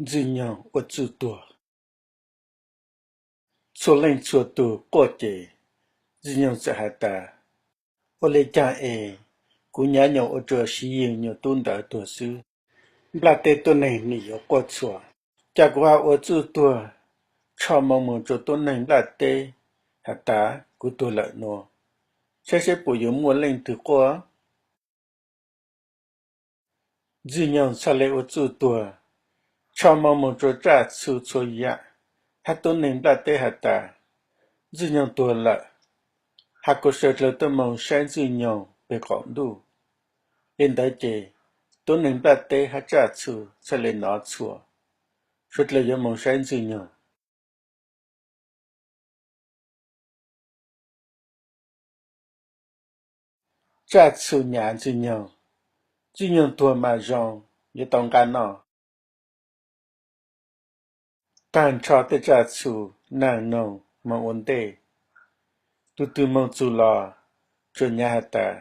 Ntxwj Nyoog ua txuj tuag. Txhua leej txhua tug quaj ces Ntxwj Nyoog txawm has tas, ua li caag es kuv nyav nyuas ua rua Siv Yig nyuas tub ntawd tuag xwb, nplaj teb tuab neeg nim yuav quaj txhua. Ca kuv ha ua txuj tuag, tsho moo moog rua tuab neeg nplaj teb has tas kuv tuag lawm nua, saib seb puas yuav muaj leej twg quaj. Ntxwj Nyoog txhaj le ua txuj tuag, tsho moo moog rua tsaj txhu txhua yaam, hab tuab neeg nplaj teb has tas Ntxwj Nyoog tuag lawm, has kuas sawv dlawg tuaj moog saib Ntxwj Nyoog peg qaum ntuj. Li ntawd ces tuab neeg nplaj teb hab tsaj txhu txhaj le nov txhua, sawv dlawg yuav moog saib Ntxwj Nyoog. Tsaj txhu nyav Ntxwj Nyoog, Ntxwj Nyoog tuag mas zoo, yuav tau nqaj noj. Taag nrho tej tsaj txhu naag noog moog ua ntej, tug twg moog txug los tsuas nyav has tas,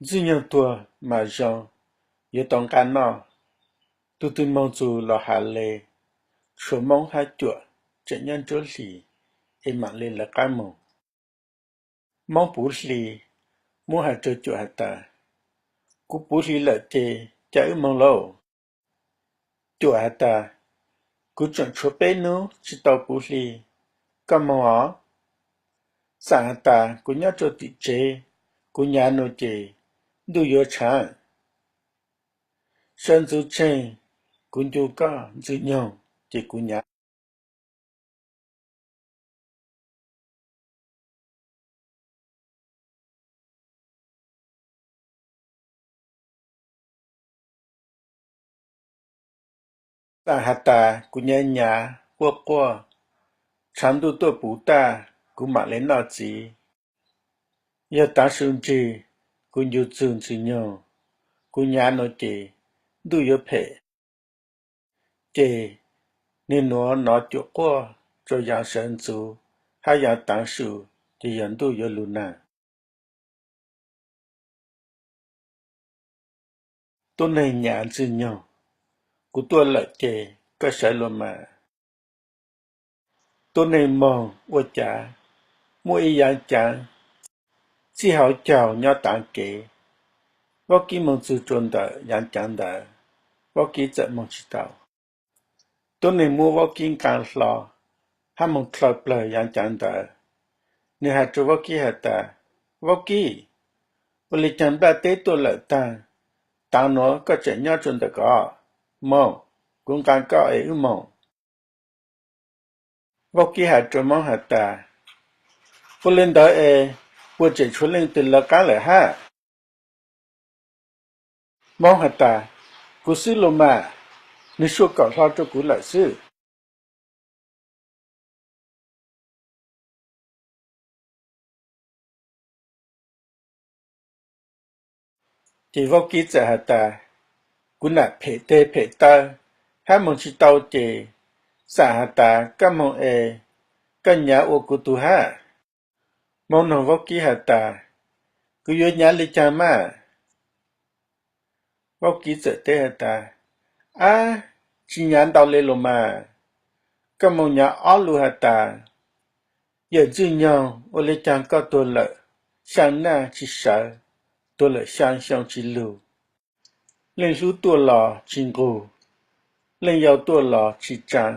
Ntxwj Nyoog tuag mas zoo, yuav tau nqaj noj. Tug twg moog txug los has le, tshuav Moob hab Cuam tseem nyob nruab hlis es maam le lawv qab moog. Moob puv hli, muab has rua Cuam has tas, kuv puv hli lawm ces ca wb moog lauj. Cuam has tas, kuv tseem tshuav peb nub tsi tau puv hli, koj moog os. Xam has tas kuv nyob rua tim tsev, kuv nyav nua ces ntuj yuav tshaav. Sawv ntxuv tsheej, kuv ncu koj Ntxwj Nyoog ces kuv nyav. Xam has tas kuv nyav nyav quaj quaj, tshaav ntuj tuaj puv tag kuv maam le noj txiv. Yog taav su ntsig, kuv ncu txug Ntxwj Nyoog, kuv nyav nua ces ntuj yuav phem. Ces nwg nuav nov Cuam quaj rua yaav sawv ntxuv hab yaav taav su, ces yog ntuj yuav lug naag. Tuab neeg nyav Ntxwj Nyoog, kuv tuaj lawm ces koj sawv lug mas. Tuab neeg moog ua cav, muaj ib yaav caav txij hauv caug nyob taav kev. Vaub Kib moog txug rua ntawm yaav caav ntawd, Vaub Kib txawm moog tsi tau. Tuab neeg muab Vaub Kib nqaa hlo hab moog dlau plawg yaav caav ntawd. Nwg has rua Vaub Kib has tas, Vaub Kib, ua le caag nplaj teb tuaj lawm taag, taav nuav koj tseem nyob rua ntawm ko? Moog, kuv nqaa koj es wb moog. Vaub Kib has rua Moob has tas, ua le ntawd es puas tseem tshuav leej twg lawv qaab lawm hab? Moob has tas, kuv xwb lug mas, nwg suaj kaum hlo rua kuv lawm xwb. Ces Vaub Kib txawm has tas, kuv nam phem teg phem taw hab moog tsi tau ces xam has tas koj moog es koj nyav ua kuv tug hab. Moob noog Vaub Kib has tas, kuv yuav nyav le caag mas? Vaub Kib txawm teb has tas, ab, tsi nyav ntau le lug mas, koj moog nyav ob lug has tas, yawm Ntxwj Nyoog, ua le caag koj tuag lawm xyaa naj tsi sawv, tuag lawm xyaa xyoo tsi lug, leej hlub tuaj los tsi nqug, leej yau tuaj los tsi tsaa,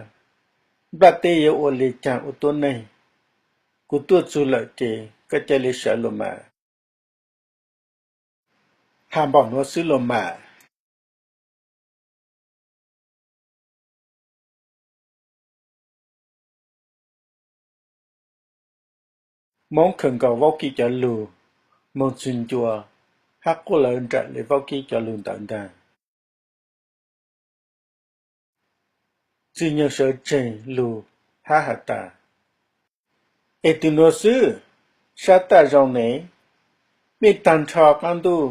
nplaj teb yuav ua le caag ua tuab neeg? Kuv tuaj txug lawm ces koj ca le sawv lug mas. Has npaum nuav xwb lug mas. Moob khaws nkaus Vaub Kib cov lug, moog txug ncua hab quaj lawv nraim le Vaub Kib cov lug ntawd ntaag. Ntxwj Nyoog sawv tsees lug hab has tas, es tug nuav xwb, sab taj zoo ne, mej taag nrho qaab ntuj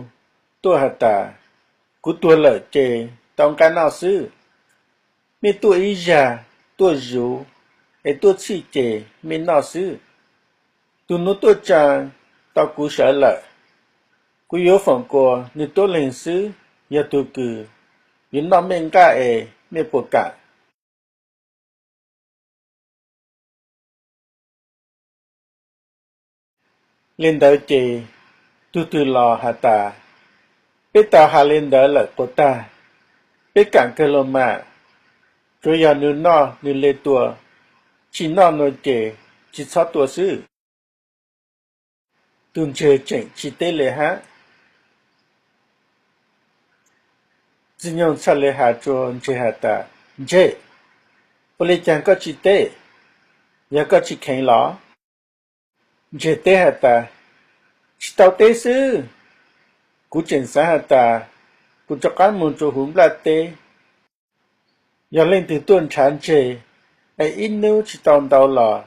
tuaj has tas, kuv tuag lawm ces tau nqaj noj xwb. Mej tuaj ib zag, tuaj zuv, es tuaj txhij ces mej noj xwb. Tug nuav tuaj tsaa tau kuv sawv lawm, kuv yuav foom kuas nwg tuab leeg xwb yog tug kws yuav noj mej nqaj es nej puas kam? Li ntawd ces tug twg los has tas, peb tau has li ntawd lawm quas tag, peb kam kawg los mas, tsuav yog nws noj nws le tua, tsis noj no ces tsis txhob tua xwb. Tug ntseg tseem tsis teb le hab. Ntxwg nyoog txhaj le has rua ntseg has tas, ntseg, ua le caag koj tsi teb? Yog koj tsi kheev los? Ntseg teb has tas, tsi tau teb xwb, kuv tseem xaav has tas kuv rov qaab moog rua huv nplaj teb. Yog leej twg tuaj nrhav ntseg es ib nub tsi tau ntau los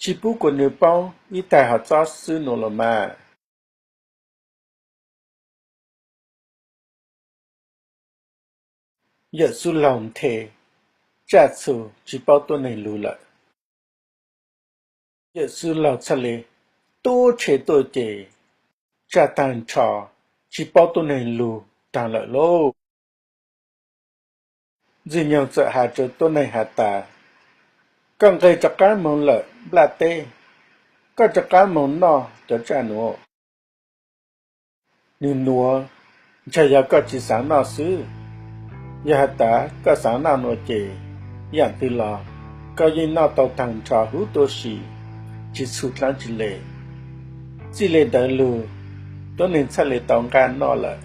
tsi pub kuas nwg poob ib taig hov txob xwb nua los mas. Yawm Xwb Laug nthe, tsaj txhu tsi paub tuab neeg lug lawm. Yawm Xwb Laug txhaj le tub tshe tuaj ces tsaj taag nrho tsi paub tuab neeg lug taag lawm lauj. Ntxwg nyoog txawm has rua tuab neeg has tas, koj nqeg rov qaab moog lawm nplaj teb, koj rov qaab moog noj cov tsaj nuav. Nwg nuav, ntshe yog koj tsi xaav noj xwb. Yog has tas koj xaav noj nua ces yaam twg los koj yeej noj tau taag nrho huv tuab si, tsi txhum dlaab tsi le. Txij le ntawd lug, tuab neeg txhaj le tau nqaj noj lawm.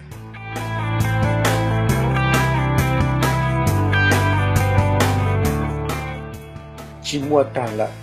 Tsi muaj taag lawm.